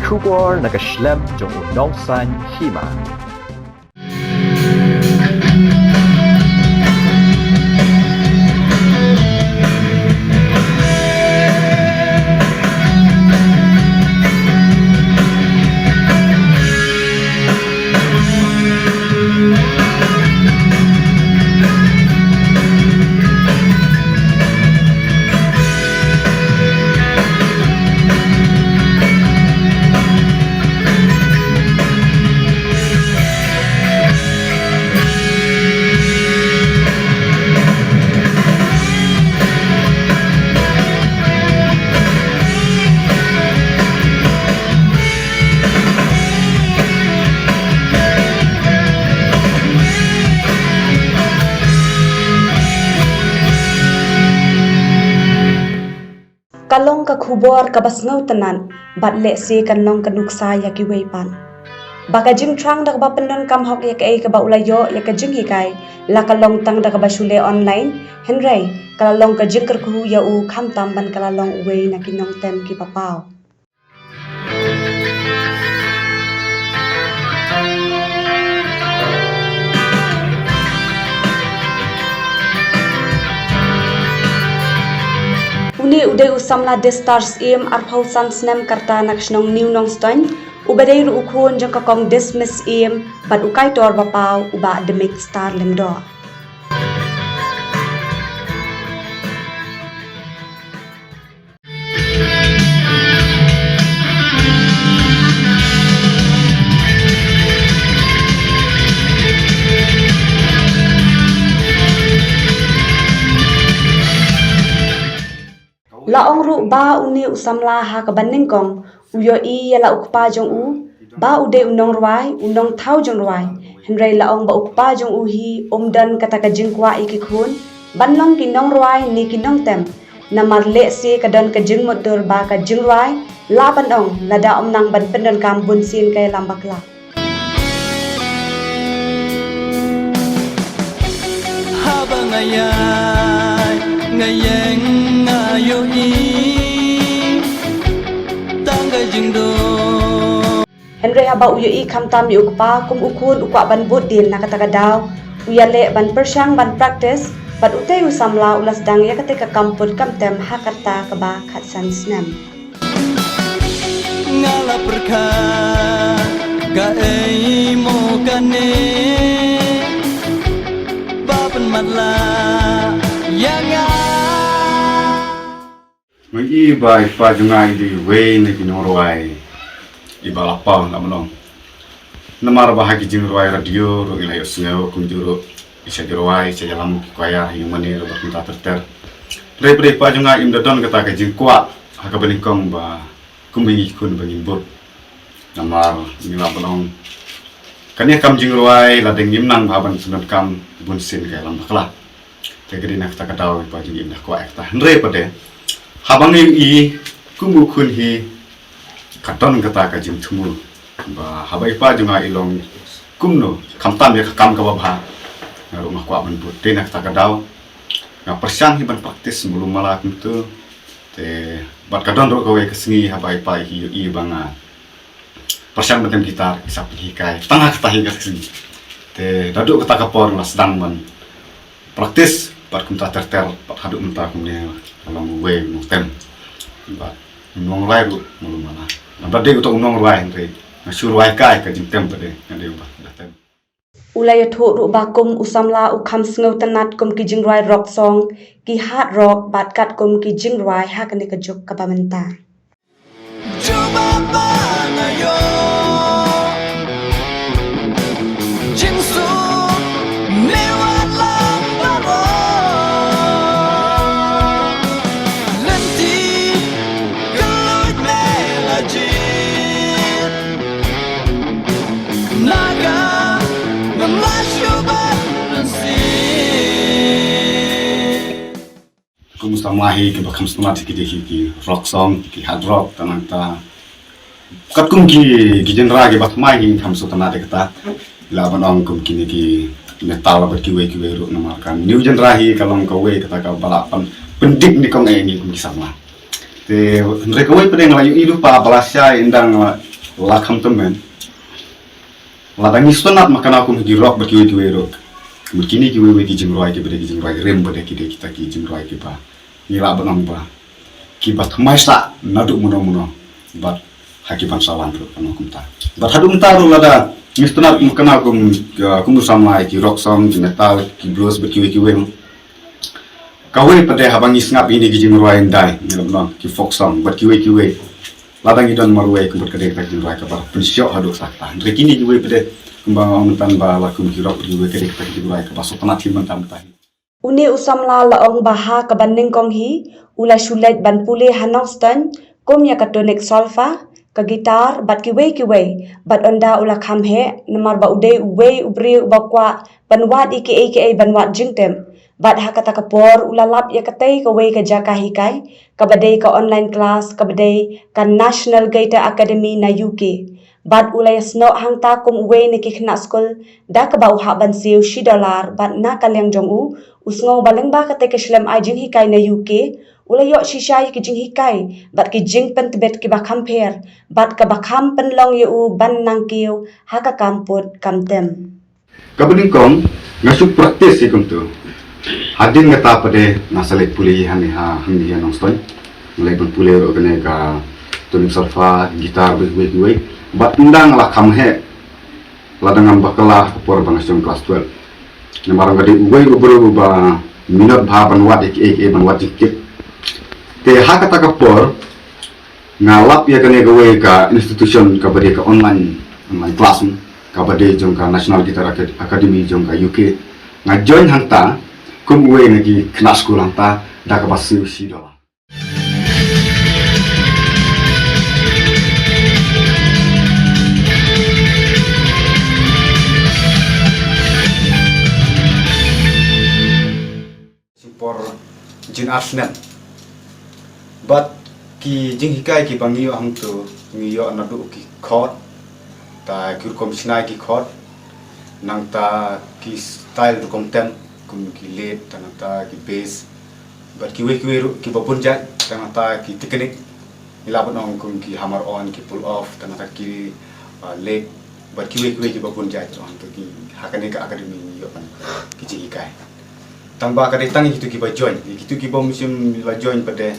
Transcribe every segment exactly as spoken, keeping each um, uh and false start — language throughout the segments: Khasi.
Khubor na ka shlem jong u nongsan hima. Ka long ka khubor kaba sngewtynnat, bad lehse kan long ka nuksa ïa kiwei pat. Ba ka jingthrang da kaba pyndonkam hok ïa kaei kaba u la ïoh ïa ka jinghikai, la ka long tang da kaba shu leh online, hynrei ka la long ka jingkyrkhu ïa u khamtam ban ka la long uwei na ki nongtem kiba paw. Une u dei u samla Destar Syiem, arphew san snem, ka rta na ka shnong New Nongstoiñ, uba dei ruh u khun jong ka Kong Dismiss Syiem bad u kaitor ba paw u Bah Dmit Star Lyngdoh. La ong ruh ba une u samla ha kaba nyngkong u ïohi ïa la u kpa jong u ba u dei u nongrwai, u nongthaw jingrwai. Hynrei la ong ba u kpa jong u hi um don kata ka jingkwah ïa ki khun ban long ki nongrwai ne ki nongtem. Namar lehse ka don ka jingmutdur ba ka jingrwai lah ban ong lada ym nang ban pyndonkam bunsien ka ïalam bakla. Haba nga ïai, nga ïeng, nga ïohi tang ka jingdon. Hynrei haba u ïohi khamtam ïa u kpa kum u khun u kwah ban bud dien, na kata ka daw u ïaleh ban pyrshang ban practice, bad utei u samla u la sdang ïa katei ka kam put kam tem ha ka rta kaba khatsan snem. Nga la pyrkhat kaei mo kane ba pynmatlah ïa nga. Nga i ba i pa jong nga i dei iwei na ki nongrwai iba la paw, la ban ong. Namar ba ha ki jingrwai radio ruh ngi la ïohsngew kumjuh ruh i shah jingrwai, i shah ïalam ki kwaya ha ïing mane ruh bad kumta ter ter. Hynrei pat i pa jong nga im da don kata ka jingkwah ha kaba nyngkong ba kum hi ngi ki khun ba ngin bud. Namar ngi la ban ong kane kam jingrwai lada ngim nang ba ban pyndonkam bunsien ka ïalam bakla. Te ka dei na kata ka daw i pa jong ngi im da kwah ïa kata. Hynrei pat de haba ngi i kum u khun hi ka don kata ka jingthmu ba haba i pa jong nga i long kumno khamtam ïa ka kam kaba bha, nga ruh nga kwah ban bud. Te na kata ka daw nga pyrshang hi ban practice malu mala kumta. Te bad ka don ruh kawei ka sngi haba i pa i ïohi ba nga pyrshang ban tem guitar, i sa pynhikai tang ha kata hi ka sngi. Te naduh kata ka por nga la sdang ban practice bad kumta ter ter bad haduh mynta kumne nga long uwei u nongtem bad u nongrwai ruh malu mala. Nga bad dei uta u nongrwai hynrei nga shu rwai kai, ka jingtem pat de nga dei uba da tem. U la ïathuh ruh ba kum u samla u kham sngewtynnat kum ki jingrwai rock song, ki hard rock bad katkum ki jingrwai ha kane ka juk kaba mynta. Jubab ba nga ïoh jingsuk ne wat lang baroh. Lynti ka luid me la jied. Naga ngam la shu ban lynsi. Kum u samla hi kiba kham sngewtynnat ki dei hi ki rock song, ki hard rock, ta nangta katkum ki, ki genre kiba thymmai hi kham sngewtynnat ïa kata. Lah ban ong kum kine ki metal bad kiwei kiwei ruh, namar ka new genre hi ka long kawei kata kaba lah ban pyndik nyngkong ïa ngi kum ki samla. Te hynrei kawei pat de nga la ïohi lypa ba lashai ynda nga la La kham tymmen. Lada ngi sngewtynnat makna kum ki rock bad kiwei kiwei ruh. Mut kine kiwei wei ki jingrwai kiba dei ki jingrwai rim ba dei ki dei kita ki jingrwai kiba ngi lah ban ong ba kiba thymmai sah naduh mynno mynno bad ha ki ban sa wan ruh kano kumta. Bad haduh mynta ruh lada ngi sngewtynnat makna kum, uh, kum u samla ki rock song, ki metal, ki blues bad kiwei kiwei. Kawei pat de haba ngi sngap ïa kine ki jingrwai ndai, ngi lah ban ong ki folk song bad kiwei kiwei. Lada ngi don marwei kum bad ka dei kata ki jingrwai kaba pynshoh haduh katta katta. Hynrei kine kiwei pat de kumba nga ong mynta ba la kum ki rock kiwei ka dei kata ki jingrwai kaba sngewtynnat hi mynta mynta hi. Une u samla la ong ba ha kaba nyngkong hi u la shu leit ban pule ha Nongstoiñ kum ïa ka tonic solfa, ka guitar bad kiwei kiwei, bad ynda u la kham heh namar ba u dei uwei u briew uba kwah ban wad ïa kiei kiei ban wad jingtip. Bad ha kata ka por u la lap ïa katei kawei ka jaka hikai kaba dei ka online class kaba dei ka National Guitar Academy na U K. Bad u la ïasnoh hangta kum uwei na ki khynnah skul da kaba u hap ban siew shi dollar bad na ka liang jong u, u sngew ba lyngba katei ka shlem ai jinghikai na U K u la ïoh shisha ïa ki jinghikai bad ki jingpyntbit kiba kham pher bad kaba kham pynlong ïa u ban nang kiew ha ka kam put kam tem. Kaba nyngkong nga shu practice hi kumtu. Hadien kata pat de nga sa leit pule hangne ha, hangne ha Nongstoiñ. Nga leit ban pule ruh kane ka tonic solfa, guitar, bad kiwei kiwei. Bad ynda nga la kham heh, lada ngam bakla ha ka por ba nga shong class twelve. Namar nga dei uwei u briew uba minot bha ban wad ïa kiei kiei, ban wad jingkit. Te ha kata ka por nga lap ïa kane kawei ka institution kaba dei ka online, online class, kaba dei jong ka National Guitar Acad-, Academy jong ka U K. Nga join hangta kum uwei na ki khynnah skul hangta da kaba siew shi dollar. Por jin ar snem. Bad ki jinghikai kiba ngi ïoh hangto ngi ïoh naduh ki chord, ta ki rukom shna ki chord, nangta ki style rukom tem kum ki lead, ta nangta ki bass. Bad kiwei kiwei ruh kiba bun jait, ta nangta ki technique. Ngi lah ban ong kum ki hammer on, ki pull off, ta nangta ki, uh, leg. Bad kiwei kiwei kiba bun jait ruh hangto ki ha kane ka academy ngi ïoh ban ki jinghikai. Tang ba ka dei tang ïa kitu kiba join, ïa kitu ki bym shym la join pat de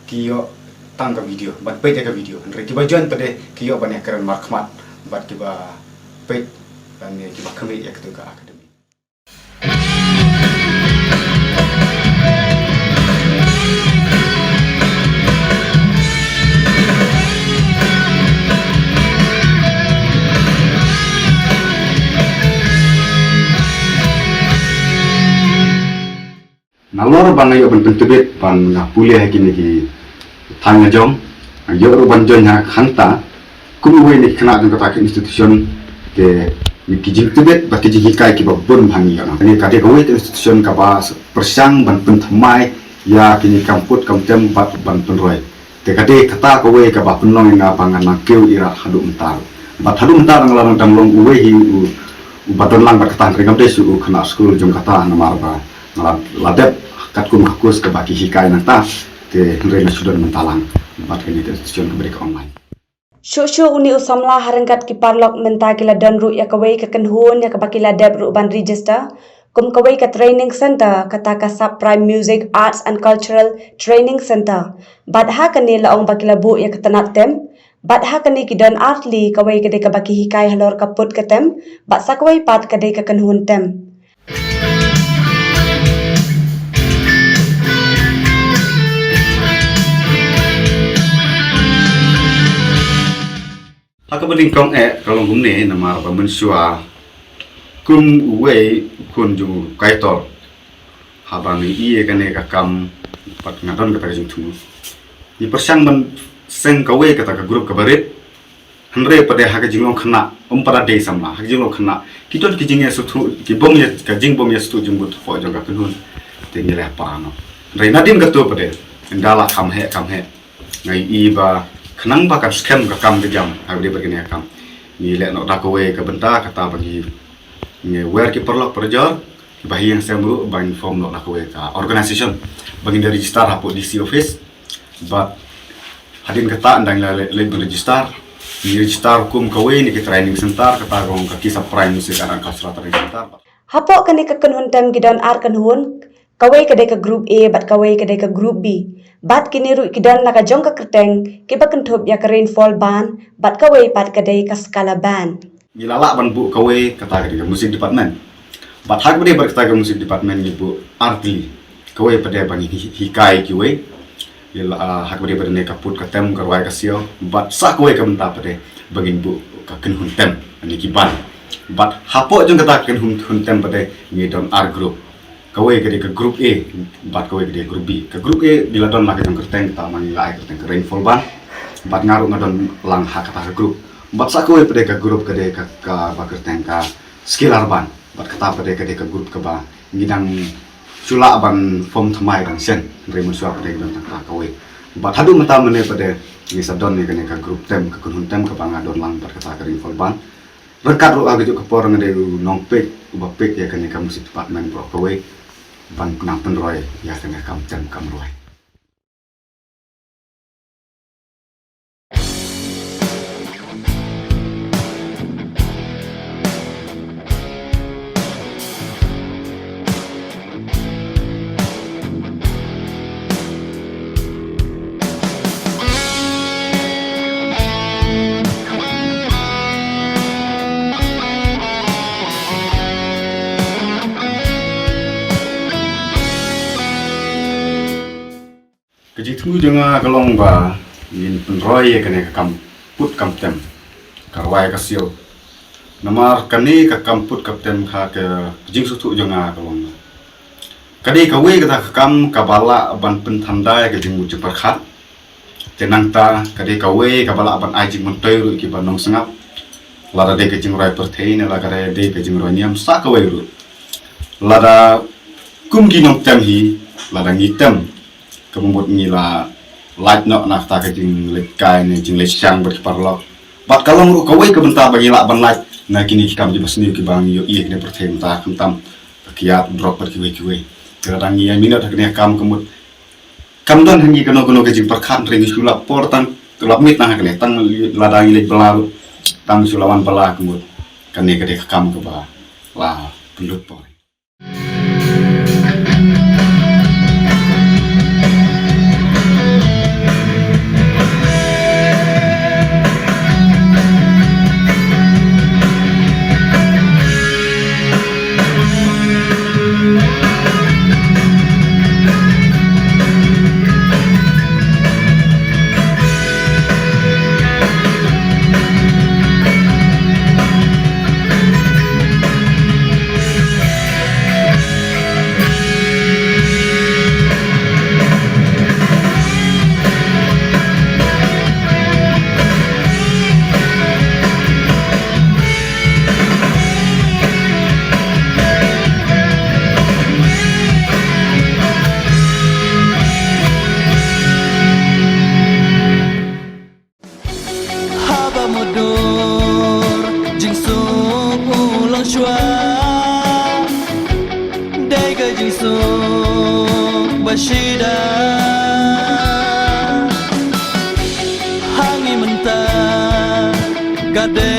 ki ïoh tang ka video, ban peit ïa ka video. Hynrei kiba join pat de ki ïoh ban ïa kren markhmat bad kiba peit ban ïa kiba khmih ïa kitu ka academy. Nalor ba nga ïoh ban pyntbit ban nga pule ha kine ki thaiñ la jong, nga ïoh ruh ban join ha hangta kum uwei na ki khynnah jong kata ka institution, te na ki jingtbit bad ki jinghikai kiba bun ba ngi ïoh. Kane ka dei kawei ka institution kaba pyrshang ban pynthymmai ïa kine ki kam put kam tem bad ban pynroi. Te ka dei kata kawei kaba pynlong ïa nga ba nga nang kiew ïa haduh mynta. Bad haduh mynta nga la dang long uwei hi u, uba don lang bad kata, hynrei ngam dei shuh u khynnah skul jong kata namar ba nga la, la dep katkum ka course kaba ki hikai nangta. Te hynrei nga shu don mynta lang bad kane ka institution kaba dei ka online. Shuh shuh une u samla ha ryngkat ki paralok mynta ki la don ruh ïa kawei ka kynhun ïa kaba ki la dep ruh ban register kum kawei ka training center, kata ka Sub Prime Music Arts and Cultural Training Center. Bad ha kane la ong ba ki la buh ïa ka tnat tem. Bad ha kane ki don artylli, kawei ka dei kaba ki hikai halor ka put ka tem, bad sa kawei pat ka dei ka kynhun tem. Ha kaba nyngkong eh ka long kumne namar ba mynshuwa kum uwei u khun jong u Kaitor, haba ngi ïohi ïa kane ka kam bad nga don kata ka jingthmu, ngi pyrshang ban seng kawei kata ka group kaba rit. Hynrei pat de ha ka jinglong khynnah, ym pat de samla, ha ka jinglong khynnah ki don ki jingïasngewthuh, ki bym ïa, ka jingbym ïasngewthuh jingmut hapoh jong ka kynhun. Te ngi la para noh. Hynrei nadien kato pat de, ynda la kham heh kham heh, nga ïohi ba khnang ba kan skhem ka kam ka jam ha kaba ïadei bad kane ka kam, ngi leh noh da kawei ka bynta, kata ba ngi, ngi wer ki paralok parajor, ba ha ïing sem ruh ban form noh da kawei ka organization ba ngin da register hapoh D C office. Bad hadien kata ynda ngi la leit, leit ban register, Ngi register kum kawei na ki training center, kata ka long ka Kisa Prime Music and Cultural Training Center. Hapoh kane ka kynhun tem ki don ar kynhun, kawei ka dei ka group A bad kawei ka dei ka group B. Bad kine ruh ki don na ka jong ka kyrteng kiba kynthup ïa ka Rainfall Band bad kawei pat ka dei ka Skala Band. Ngi la lah ban buh kawei, kata ka dei ka music department. Bad ha kaba dei bad kata ka music department ngi buh artylli. Kawei pat dei ba ngi hi-, hikai kiwei. Ngi la, ah, ha kaba dei bad ne ka put ka tem, ka rwai ka siaw. Bad sa kawei ka bynta pat dei ba ngin buh ka kynhun tem, ne ki band. Bad hapoh jong kata ka kynhun, hun tem pat dei ngi don ar group. Kawei ka dei ka group A, bad kawei ka dei group B. Ka group A ngi la don la ka jong kyrteng, kata ma ngi la ai kyrteng ka Rainfall Band. Bad nga ruh nga don lang ha kata ka group. Bad sa kawei pat dei ka group ka dei ka, kaba kyrteng ka Scalar Band. Bad kata pat dei ka dei ka group kaba ngi dang shu lah ban form thymmai dang shen. Hynrei mynshuwa pat dei ngi don tang kata kawei. Bad haduh mynta mynne pat dei ngi sa don ïa kane ka group tem, ka kynhun tem kaba nga don lang bad kata ka Rainfall Band. Ryngkat ruh ha kajuh ka por nga dei u nongpeit uba peit ïa kane ka music department baroh kawei ban nang pynroi ïa kane ka kam tem kam rwai. Ka jingthmu jong nga ka long ba ngin pynroi ïa kane ka kam put kam tem, ka rwai ka siaw. Namar kane ka kam put kam tem ha ka jingsngewthuh jong nga ka long, ka dei kawei kata ka kam kaba lah ban pynthanda ïa ka jingmut jingpyrkhat. Te nangta ka dei kawei kaba lah ban ai jingmyntoi ruh ïa kiba nongsngap. Lada dei ka jingrwai pyrthei ne lada dei ka jingrwai niam sa kawei ruh. Lada kum ki nongtem hi, lada ngi tem, ka mut ngi la lait noh na kata ka jingleit kai ne jingleit shang bad ki paralok. Bad ka long ruh kawei ka bynta ba ngi lah ban lait na kine ki kam kiba sniew kiba ngi ïohi ha kane ka pyrthei mynta, khamtam ka kiad, drok bad kiwei kiwei. Te lada ngi ïa minot ha kane ka kam ka mut kam don ha ngi kano kano ka jingpyrkhat, hynrei ngi shu lap por tang, lap miet tang ha kane, tang lada ngi leit bylla ruh tang shu la wan bylla, ka mut kane ka dei ka kam kaba la pynlut por. Haba mutdur jingsuk u long shuwa, dei ka jingsuk ba shida. Ha ngi mynta ka dei